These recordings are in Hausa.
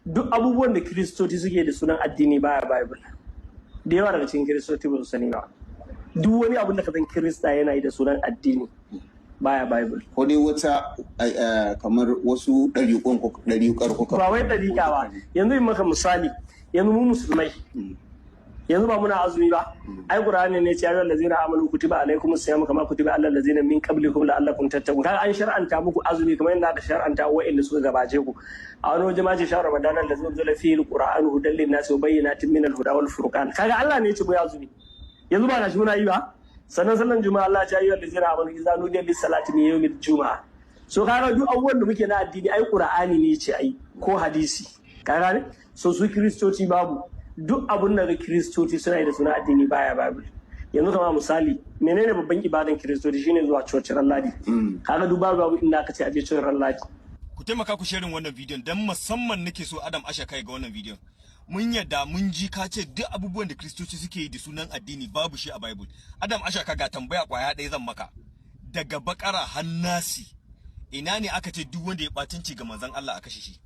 Duk abubuwan da Kiristoci suke da sunan addini baya Bible. Da yawa daga cikin Kiristoci ba su sani ba. Duk wani abun da ka san Kirista yana yi da sunan addini baya Bible. Ko dai wata kamar wasu ɗariƙon ɗariƙar kuka Ba wai ɗariƙa ba. Yanzu in maka misali, yanzu mu Musulmai, yanzu ba muna azumi ba? Ai Qur'ani ne ce: "Ya ayyuhal ladzina amanu kutiba alaykumus siyam kama kutiba alal ladzina min qablikum la'allakum tattaqun." Kaga an shar'anta muku azumi kamar yadda aka shar'anta wa'anda suka gabace ku. A wani waje ma ce: "Shahru ramadan allazi unzila fihi alqur'anu hudan lin-nasi wa bayyinatin minal huda wal furqan." Kaga Allah ne ya ce mu yi azumi. Yanzu ba na shi muna yi ba? Sannan sallan Juma'a, Allah ya ce: "Ayyuhal ladzina amanu idza nudiya lis salati min yawmil juma'a." So kaga duk abubuwan da muke na addini, ai Qur'ani ne ce ai ko hadisi, ka gane? So su Kiristoci babu. Duk abun da Kiristoci suna yi da suna addini baya Bible. Yanzu kama misali, menene babban ibadan Kiristoci? Shine zuwa coci ran Ladi. Kaga duk babu inda aka ce aje coci ran Ladi. Ku taimaka ku sharing wannan bidiyon, dan musamman nake so Adam Ashaka ya ga wannan bidiyon. Mun yadda, mun ji ka ce duk abubuwan da Kristoci suke yi da sunan addini babu shi a Bible. Adam Ashaka, ga tambaya kwaya ɗaya zan maka: daga Bakara har Nasi, ina ne aka ce duk wanda ya batunci ga manzon Allah a kashe shi?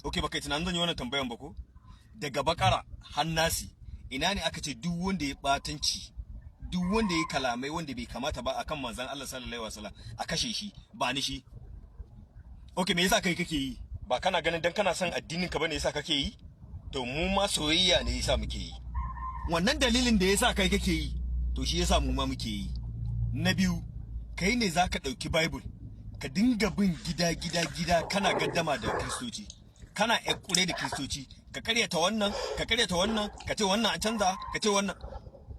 Okay, baka yi tunanin zan yi wannan tambayan ba ko? Daga Bakara har Nasi, ina ne aka ce duk wanda ya batunci, duk wanda ya kalamai wanda bai kamata ba akan manzon Allah sallallahu alaihi wasallam a kashe shi? Ba ni shi. Okay, me yasa kai kake yi? Ba kana ganin dan kana son addinin ka bane yasa kake yi? To mu ma soyayya ne yasa muke yi. Wannan dalilin da yasa kai kake yi, to shi yasa mu ma muke yi. Na biyu, kai ne zaka dauki Bible ka dinga bin gida gida gida kana gaddama da Kristoci, kana kure da Kristoci, ka karyata wannan, ka karyata wannan, ka ce wannan an canza, ka ce wannan.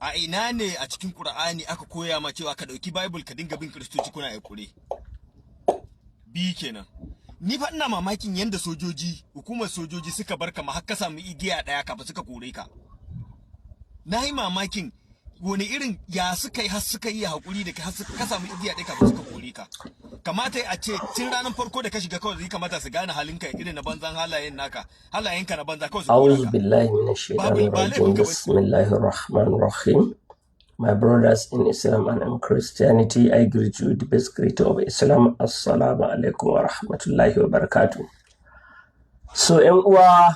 A ina ne a cikin Qur'ani aka koya ma cewa ka dauki Bible ka dinga bin Kristoci kuna kure? Biyu kenan. Ni fa ina mamakin yanda sojoji, hukumar sojoji suka bar ka ma har ka samu igiya daya kafin suka kore ka. Na yi mamakin wani irin ya suka yi har suka yi hakuri da har ka samu igiya ɗaya kafin suka kore ka. Kamata a ce tun ranar farko da ka shiga kawai zai kamata su gane halinka irin na banzan halayen naka, halayenka na banza, kawai su kore أعوذ ka. بالله من الشيطان Babu ba الرجيم. laifin ka ba. بسم الله الرحمن الرحيم. My brothers in Islam and in Christianity, I greet you with the best greeting of Islam. Assalamu alaikum wa rahmatullahi wa barakatuh. So, ‘yan uwa,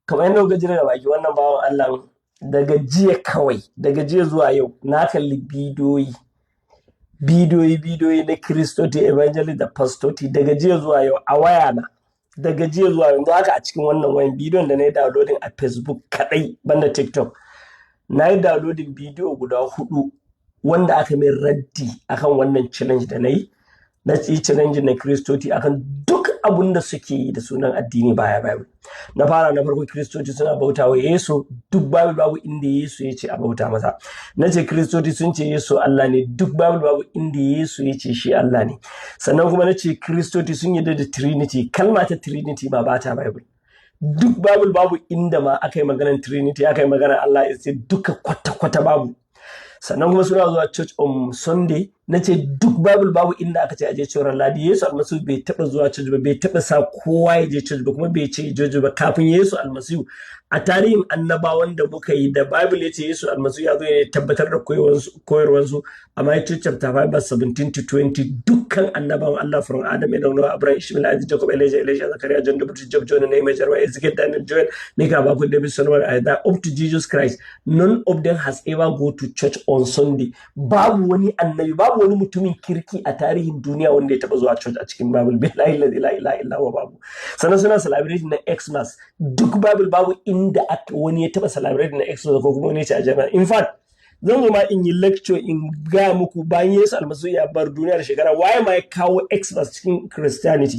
kamar yadda kuka ji daga baki wannan bawan Allah, daga jiya kawai, daga jiya zuwa yau, na kalli bidiyoyi, bidiyoyi, bidiyoyi na Kiristoci, evangelist da pastoci daga jiya zuwa yau a waya na. Daga jiya zuwa yanzu haka a cikin wannan wayan, bidiyon da na yi downloading a Facebook kadai, banda TikTok, na yi downloading bidiyo guda hudu wanda aka min raddi akan wannan challenge da na yi. Na yi challenge na Kiristoci akan duk abun da suke yi da sunan addini baya Bible. Na fara, na farko, Kiristoci suna bauta wa Yesu. Duk Bible babu inda Yesu ya ce a bauta masa. Na ce Kiristoci sun ce Yesu Allah ne. Duk Bible babu inda Yesu ya ce shi Allah ne. Sannan kuma na ce Kiristoci sun yarda da Trinity. Kalma ta Trinity ma ba ta Bible. Duk Bible babu inda ma aka yi maganar Trinity, aka yi maganar Allah ya ce duka, kwata-kwata babu. Sannan kuma suna zuwa church on Sunday. Na ce duk Bible babu inda aka ce aje cewar Ladi. Yesu Almasihu bai taba zuwa church ba, bai taba sa kowa ya je church ba, kuma bai ce church ba. Kafin Yesu Almasihu, a tarihin annabawan da muka yi da Bible ya ce Yesu Almasihu ya zo ya tabbatar da koyarwansu, a Matthew chapter 5 verse 17 to 20, dukkan annabawan Allah from Adam, Noah, Abraham, Ishmael, Isaac, Jacob, Elijah, Elisha, Zachariah, John the Baptist, Job, Jonah, Nehemiah, Jeremiah, Ezekiel, Daniel, Joel, Micah, Habakkuk, David, Solomon, Isaiah, up to Jesus Christ, none of them has ever go to church on Sunday. Babu wani annabi, babu wani mutumin kirki a tarihin duniya wanda ya taba zuwa church a cikin Bible. Billahi la ilaha illa huwa, babu. Sannan suna celebrating na Xmas. Duk Bible babu inda wani ya taba celebrating na Xmas ko kuma wani ya ce a jami'a. In fact, zan zo ma in yi lecture in gaya muku bayan Yesu Almasihu ya bar duniya da shekara, waye ma ya kawo Xmas cikin Christianity?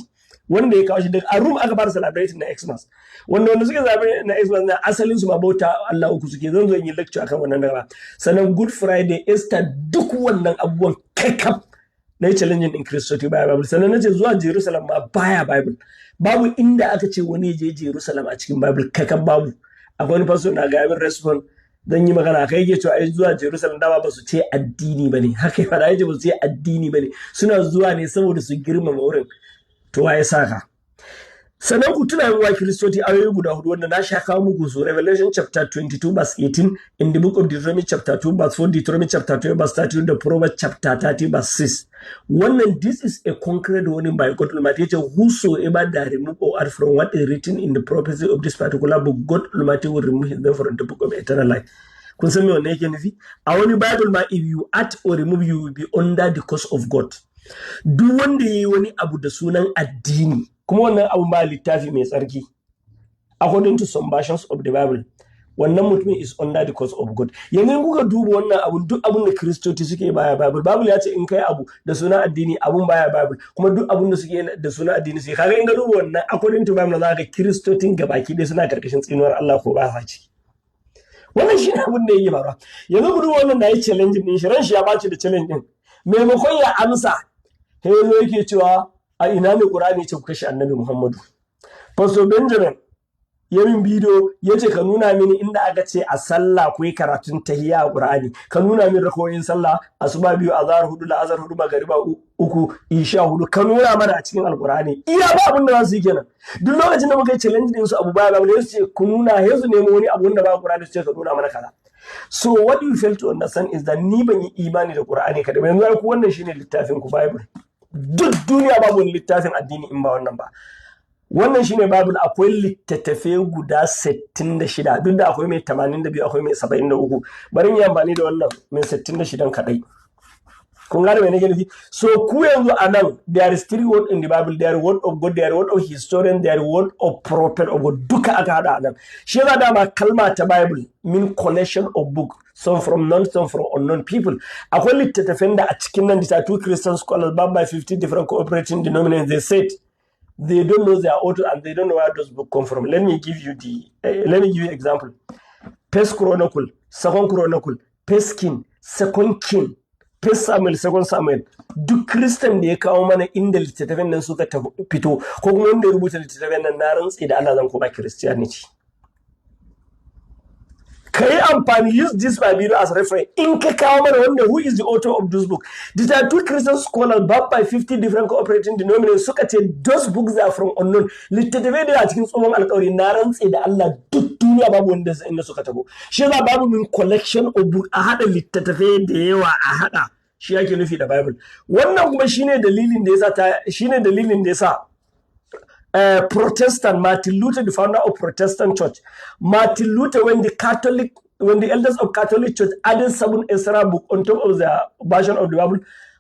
Wanda ya kawo shi, daga a Rome aka fara celebrating na Xmas. Wanda suke celebrating na Xmas na asalin su ma bauta Allah uku suke. Zan zo in yi lecture akan wannan daga. Sannan Good Friday, Easter, duk wannan abubuwan kakaf na yi challenging din Kiristoci, baya Bible. Sannan na ce zuwa Jerusalem ma baya Bible. Babu inda aka ce wani ya je Jerusalem a cikin Bible, kakaf babu. Akwai wani pastor na ga min respond, zan yi magana kai, yake cewa ai zuwa Jerusalem dama ba su ce addini bane. Haka ya faɗa, yace ba su ce addini bane, suna zuwa ne saboda su girmama wurin. To waye saka? Sannan ku tuna yin wa Kiristoci ayoyi guda hudu wanda na sha kawo muku su: Revelation chapter 22 verse 18, in the book of Deuteronomy chapter 2 verse 4, Deuteronomy chapter 12 verse 32, da Proverbs chapter 30 verse 6. Wannan, this is a concrete warning by God Almighty. Yace, "Whosoever that remove or add from what is written in the prophecy of this particular book, God Almighty will remove his name from the book of eternal life." Kun san me wannan yake nufi? A wani Bible ma, if you add or remove, you will be under the curse of God. Duk wanda ya yi wani abu da sunan addini, kuma wannan abu ba littafi mai tsarki, according to some versions of the Bible, wannan mutumin is under the curse of God. Yanzu in kuka duba wannan abu, duk abun da Kiristoci suke baya Bible. Bible ya ce in kai abu da sunan addini, abun baya Bible, kuma duk abun da suke da sunan addini suke. Kaga in ka duba wannan, according to Bible, za ka ga Kiristocin gabaki ɗaya suna karkashin tsinuwar Allah ko ba sa ciki? Wannan shi ne abin da yake faruwa. Yanzu ku duba wannan da ya challenge din shi, ran shi ya baci da challenge din. Maimakon ya amsa, sai yazo yake cewa a ina ne Qur'ani ce ku kashe Annabi Muhammadu? Pastor Benjamin ya min bidiyo, ya ce ka nuna mini inda aka ce a sallah ku yi karatun tahiyya a Qur'ani, ka nuna min rakawoyin sallah: asuba biyu, azhar hudu, la'asar hudu, magariba uku, isha hudu. Ka nuna mana a cikin Alqur'ani. Iya ba abin da za su yi kenan. Duk lokacin da muka yi challenge din su, abu baya ba su ce ku nuna, sai su nemo wani abu wanda ba Qur'ani, su ce ka nuna mana kaza. So what you fail to understand is that ni ban yi imani da Qur'ani kadai ba. Yanzu ku, wannan shine littafin ku, Bible. Duk duniya babu wani littafin addini in ba wannan ba. Wannan shine Bible. Akwai littattafai guda 66, duk da akwai mai 82, akwai mai 73. Bari yi amfani da wannan mai 66 kadai. Kun gane me nake nufi? So ku yanzu a nan, there is three word in the Bible: there is word of God, there is word of historian, there is word of prophet of God. Duka aka hada a nan. Shi yasa dama kalma ta Bible mean collection of book, some from known, some from unknown people. Akwai littattafan da a cikin nan da two Christian scholars backed by 50 different cooperating denominations, they said they don't know their author and they don't know where those books come from. Let me give you example: First Chronicle, Second Chronicle, First King, Second King, First Samuel, Second Samuel. Duk Kristan da ya kawo mana inda littattafan nan suka fito, ko kuma wanda ya rubuta littattafan nan, na rantse da Allah zan koma Christianity. Ka yi amfani, use this my video as reference. In ka kawo mana wanda, who is the author of this book? These are two Christian scholars backed by 50 different cooperating denominations, suka ce those books are from unknown. Littattafai da a cikin Tsohon Alkawari, na rantse da Allah duk duniya babu wanda inda suka tabo. Shi yasa babu min collection of book. A hada littattafai da yawa a hada, shi yake nufi da Bible. Wannan kuma shine dalilin da yasa Protestant Martin Luther, the founder of Protestant Church, Martin Luther, when the elders of Catholic Church added seven extra book on top of their version of the Bible,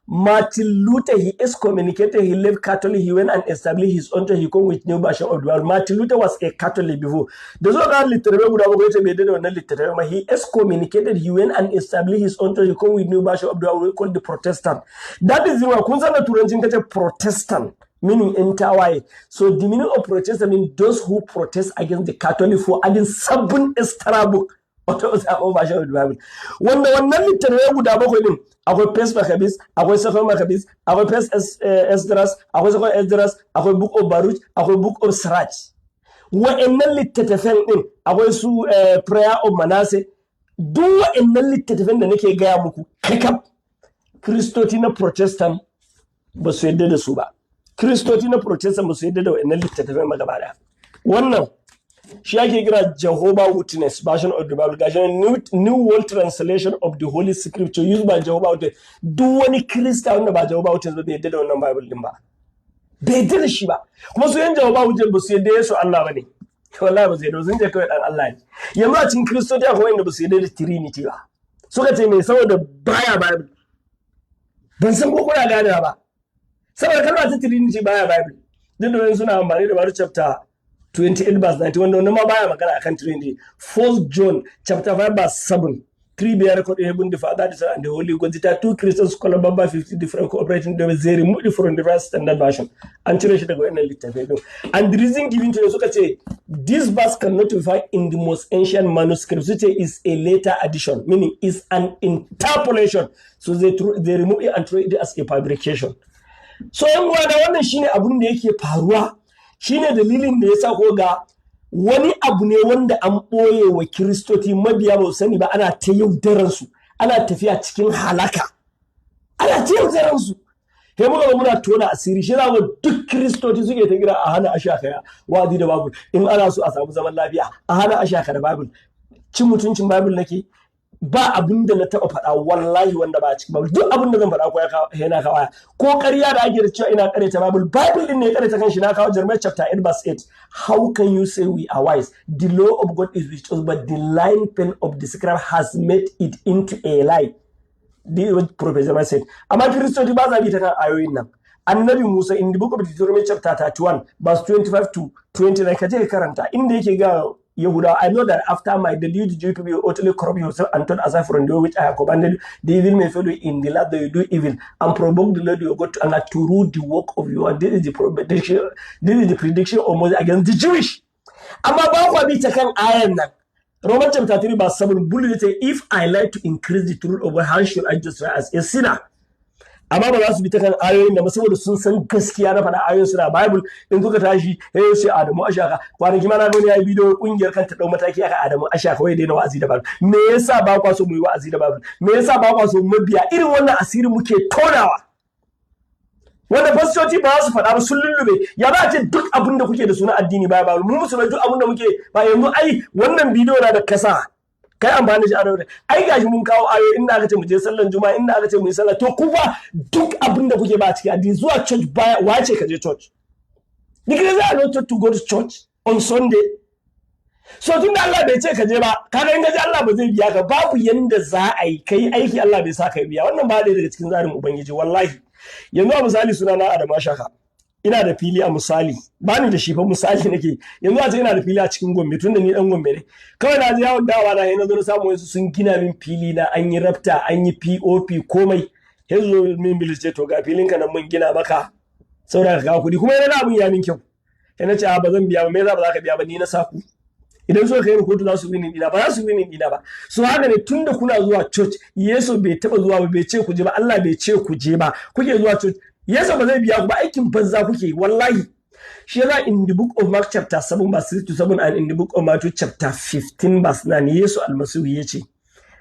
Martin Luther, he excommunicated, he left Catholic, he went and established his own church, he come with new version of the Bible. Martin Luther was a Catholic before. Da zo ga littattafai guda bakwai, yace bai yarda da wannan littattafai ma, he excommunicated, he went and established his own church, he come with new version of the Bible called the Protestant. That is why kun san da Turancin kace Protestant, meaning in tawaye. So the meaning of Protestant means those who protest against the Catholic for adding seven extra book on top of their own version of the Bible. Wanda wannan littattafai guda bakwai din, akwai First Maccabees, akwai Second Maccabees, akwai First Esdras, akwai Second Esdras, akwai Book of Baruch, akwai Book of Sirach. Wa'annan littattafan din, akwai su Prayer of Manasseh. Duk wa'annan littattafan da nake gaya muku kakaf, Kiristoci na Protestant ba su yarda da su ba. Kiristoci na Protestant ba su yarda da wa'annan littattafan ba gaba daya. Wannan shi ake kira Jehovah Witness version of the Bible. Gashi nan, New World Translation of the Holy Scripture used by Jehovah Witness. Duk wani Kirista wanda ba Jehovah Witness ba bai yarda da wannan Bible din ba, bai yarda da shi ba. Kuma su yan Jehovah Witness ba su yarda Yesu Allah ba ne. Wallahi ba su yarda, sun ce kawai dan Allah ne. Yanzu a cikin Kiristoci akwai wanda ba su yarda da Trinity ba. Suka ce mai saboda baya Bible. Ban san ko kuna ganewa ba. Saboda kalma ta Trinity baya Bible, duk da wani suna amfani da Matthew chapter 28 verse 90, wanda wannan ma baya magana akan Trinity. First John chapter 5 verse 7, three bear record in heaven, the Father, the Son, and the Holy Ghost. There are two Christian scholars by 50 different cooperating they removed it from the Revised Standard Version. An cire shi daga wannan littafai din. And the reason given to suka ce this verse cannot be found in the most ancient manuscript. Su ce is a later addition, meaning is an interpolation. So they remove it and throw it as a fabrication. So yan uwana, wannan shine abun da yake faruwa. Shine dalilin da yasa ko ga wani abu ne wanda an ɓoye wa Kiristoci mabiya, ba su sani ba, ana ta yaudaransu, ana tafiya cikin halaka, ana ta yaudaransu. Sai muka zo muna tona asiri. Shi za mu duk Kiristoci suke ta kira a hana Ashaka wa'azi da Bible. In ana so a samu zaman lafiya, a hana Ashaka da Bible. Cin mutuncin Bible nake ba? Abin da na taba faɗa wallahi wanda ba a cikin Bible, duk abin da zan faɗa ko ya kawo yana kawo ko ƙarya da ake da cewa ina ƙaryata Bible, Bible din ne ya ƙaryata kanshi. Na kawo Jeremiah chapter 8 verse 8: "How can you say we are wise? The law of God is with us, but the lying pen of the scribe has made it into a lie." The what Prophet Jeremiah said. Amma Kiristoci ba za bi ta kan ayoyin nan. Annabi Musa, in the book of Deuteronomy chapter 31 verse 25 to 29, ka je ka karanta inda yake ga Yehuda, "I know that after my death, you, the Jewish people, utterly corrupt yourself and turn aside from the way which I have commanded you. The evil may fail you in the land that you do evil and provoke the Lord your God to anger to rule the work of you." And this is the prediction of Moses against the Jewish. Amma ba kwa bi ta kan ayan nan. Romans chapter 3 verse 7, Bully say, "If I like to increase the truth of God, how should I justify as a sinner?" Amma ba za su bi ta kan ayoyin da ba saboda sun san gaskiya na faɗa, ayoyin suna Bible. In kuka tashi sai sai Adamu Ashaka. Kwanaki ma na ga wani yayi bidiyo, kungiyar kan ta dau mataki aka Adamu Ashaka wai daina wa'azi da Bible. Me yasa ba kwa so mu yi wa'azi da Bible? Me yasa ba kwa so mu biya irin wannan asiri muke tonawa wanda fastoci ba za su faɗa ba, sun lullube? Ya za a ce duk abin da kuke da suna addini baya ba mu musulmai, duk abin da muke ba? Yanzu ai wannan bidiyo na da kasa kai amfani da shi a ai gashi mun kawo ayo inda aka ce mu je sallan Juma'a, inda aka ce mu yi sallah. To ku ba duk abin da kuke ba a cikin addini, zuwa church baya. Wace ka je church? Because I not to go to church on Sunday. So tun da Allah bai ce ka je ba, kaga in ka je Allah ba zai biya ka. Babu yanda za a yi kai aiki Allah bai sa ka biya. Wannan ba ɗaya daga cikin tsarin Ubangiji wallahi. Yanzu a misali, suna na Adamu Ashaka, ina da fili a misali, ba ni da shi fa, misali nake. Yanzu a ce ina da fili a cikin Gombe, tunda ni dan Gombe ne. Kawai na je yawon dawa na, na zo na samu wasu sun gina min fili na, an yi rafta, an yi POP, komai. Yanzu min bilis ce, "To ga filin ka nan mun gina maka, saboda ka kawo kuɗi." Kuma yana abun ya min kyau, sai na ce, "A ba zan biya ba." "Me yasa ba za ka biya ba?" Ni na saku. Idan suka kai ni kotu, za su winning dina ba? Za su winning dina ba. So haka ne, tunda kuna zuwa church, Yesu bai taba zuwa ba, bai ce ku je ba, Allah bai ce ku je ba, kuke zuwa church, Yesu ba zai biya ku ba. Aikin banza kuke wallahi. Shi yasa in the book of Mark chapter 7 verse 6 to 7 and in the book of Matthew chapter 15 verse 9, Yesu Almasihu ya ce,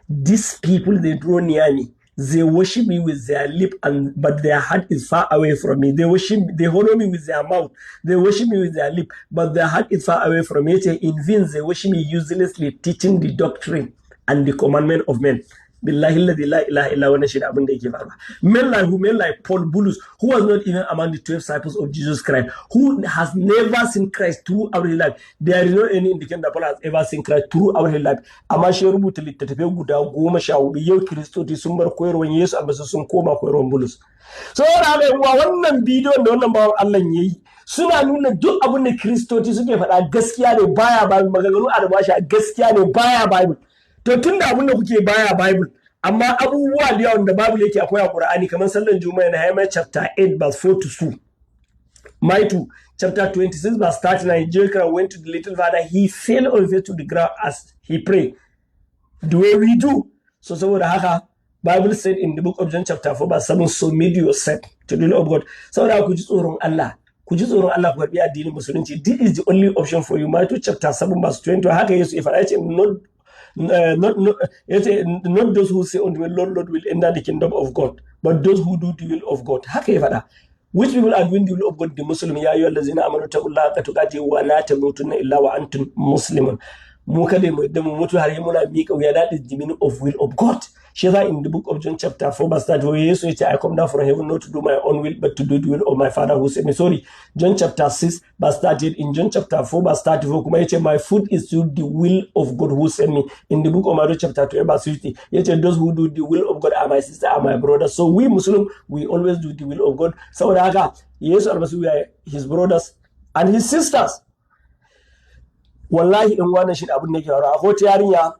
"These people, they draw near me, they worship me with their lip and but their heart is far away from me. They worship, they honor me with their mouth, they worship me with their lip, but their heart is far away from me." Yace, "In vain they worship me, uselessly teaching the doctrine and the commandment of men." Billahi alladhi la ilaha illa, wannan shi da abin da yake faruwa. Men like who? Men like Paul Bulus, who was not even among the 12 disciples of Jesus Christ, who has never seen Christ throughout his life. There is no any indication that Paul has ever seen Christ throughout his life, amma shi ya rubuta littattafai guda 14. Yau Kiristoci sun bar koyarwar Yesu Almasihu, sun koma koyarwar Bulus. Saboda haka uwa, wannan bidiyon da wannan bawan Allah yayi suna nuna duk abin da Kiristoci suke faɗa gaskiya ne, baya Bible. Maganganu a da gaskiya ne, baya Bible. To tun da abin da kuke baya Bible, amma abubuwa da yawan da Bible yake akwai a Qur'ani, kamar sallan Juma'a, Nehemiah chapter 8 verse 4 to 2, Matthew chapter 26 verse 39, Jacob went to the little father, he fell on face to the ground as he prayed, the way we do. So saboda haka Bible said in the book of John chapter 4 verse 7, "Submit yourself to the law of God." Saboda ku ji tsoron Allah, ku ji tsoron Allah, ku karbi addinin Musulunci. This is the only option for you. Matthew chapter 7 verse 20, haka Yesu ya faɗa, ya ce not, yace, "Not those who say unto me, 'Lord, Lord,' will enter the kingdom of God, but those who do the will of God." Haka ya faɗa. Which people are doing the will of God? The Muslim. Ya ayyuhal ladzina amanu taqullaha haqqa tuqatih wa la tamutunna illa wa antum muslimun. Mu kada mu yadda mu mutu har muna miƙa wuya. That is the meaning of will of God. Shi yasa in the book of John chapter 4 verse 30, Yesu yace, "I come down from heaven not to do my own will, but to do the will of my Father who sent me." Sorry, John chapter 6 verse 38. In John chapter 4 verse 34 kuma yace, "My food is to do the will of God who sent me." In the book of Matthew chapter 12 verse 50, yace, "Those who do the will of God are my sister and my brother." So we Muslim, we always do the will of God. Saboda haka Yesu Almasihu, we are his brothers and his sisters. Wallahi in wannan shi abin da yake faruwa. Akwai wata yarinya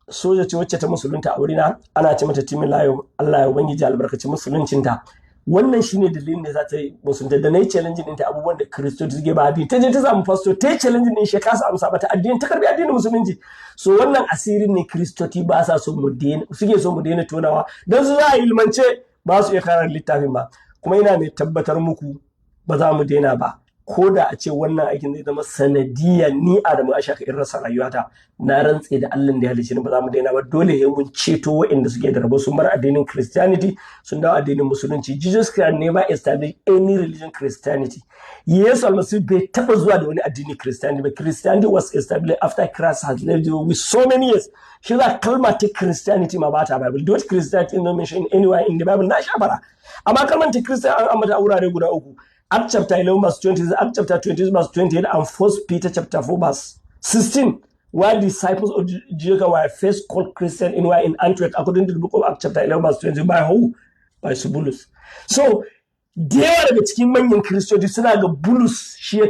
soja ce wacce ta musulunta a wurina, ana ce mata Timi Layo. Allah ya ubangiji albarkaci musuluncinta. Wannan shine dalilin da za ta yi musulunta. Da na yi challenge ɗinta abubuwan da Kiristoci suke ba addini, ta je ta samu fasto, ta yi challenge ɗin shi, kasa amsa mata addini, ta karbi addinin Musulunci. So wannan asirin ne Kiristoci ba sa so mu daina, suke so mu daina tonawa, don su za a ilmance ba su iya karanta littafin ba. Kuma ina mai tabbatar muku ba za mu daina ba. Ko da a ce wannan aikin zai zama sanadiyya ni Adamu Ashaka in rasa rayuwata, na rantse da Allah da ya halicce ni, ba za mu daina ba. Dole sai mun ceto waɗanda suke da rabo sun bar addinin Christianity sun dawo addinin Musulunci. Jesus Christ never established any religion Christianity. Yesu Almasihu bai taba zuwa da wani addini Christianity ba. Christianity was established after Christ has lived with so many years. Shi za kalma ta Christianity ma ba ta Bible. Dot Christianity is not mentioned anywhere in the Bible. Na sha fara, amma kalmar ta Christian an ambata a wurare guda uku: Act chapter 11 verse 20, Act chapter 20 verse 28 and 1 Peter chapter 4 verse 16, where disciples of Jesus were first called Christian in where? In Antioch, according to the book of Acts chapter 11 verse 20. By who? By Bulus. So da yawa daga cikin manyan Kiristoci suna ga Bulus shi ya